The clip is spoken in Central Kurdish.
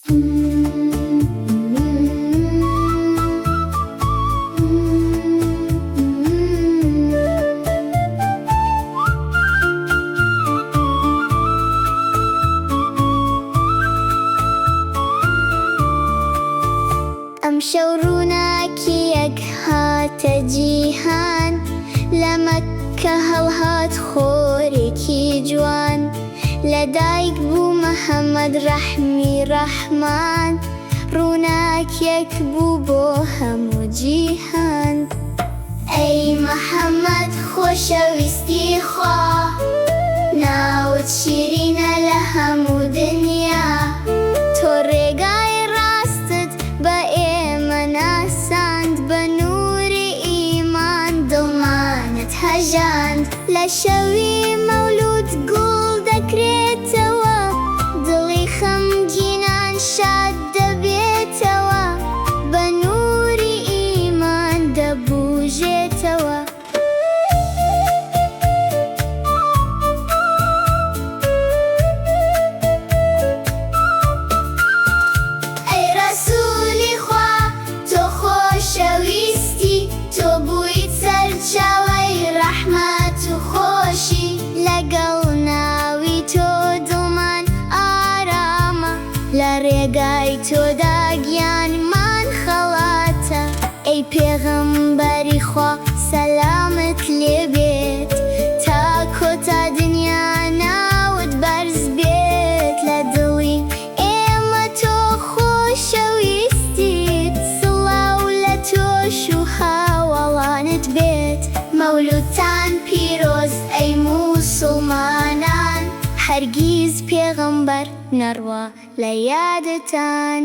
ئەمشەو ڕووناکییەک هاتە جیهان، لە مەککە هەڵهات خۆرێکی جوان، لە دایک بوو محەمەد ڕەحمی ڕەحمان، ڕووناکیەک بوو بۆ هەموو جیهان. ئەی محەمەد خۆشەویستی خوا، ناوت شیرینە لە هەموو دنیا. تۆ ڕێگای ڕاستت بە ئێمە ناساند، بە نووری ئیمان دڵمانت هەژاند. لە شەوی مەولوود گوڵ دەکرێتەوە، دڵی خەمگینان شاد دەبێتەوە، بە نووری ئیمان دەبووژێتەوە. ئەی ڕەسوولی خوا تۆ خۆشەویستی، تۆ بوویت سەرچاوەی ڕەحمەت و خۆشی. لەگەڵ ناوی تۆ دڵمان ئارامە، لە ڕێگای تۆدا گیانمان خەڵاتە. ئەی پێغەمبەری خوا سەلامت لێ بێت، تا کۆتا دنیا ناوت بەرز بێت. لە دڵی ئێمە تۆ خۆشەویستیت، سڵاو لە تۆش و هاوەڵانت بێت. مەولودتان پیرۆز ئەی موسوڵمانان، هەرگیز پێغەمبەر نەڕوا لە یادتان.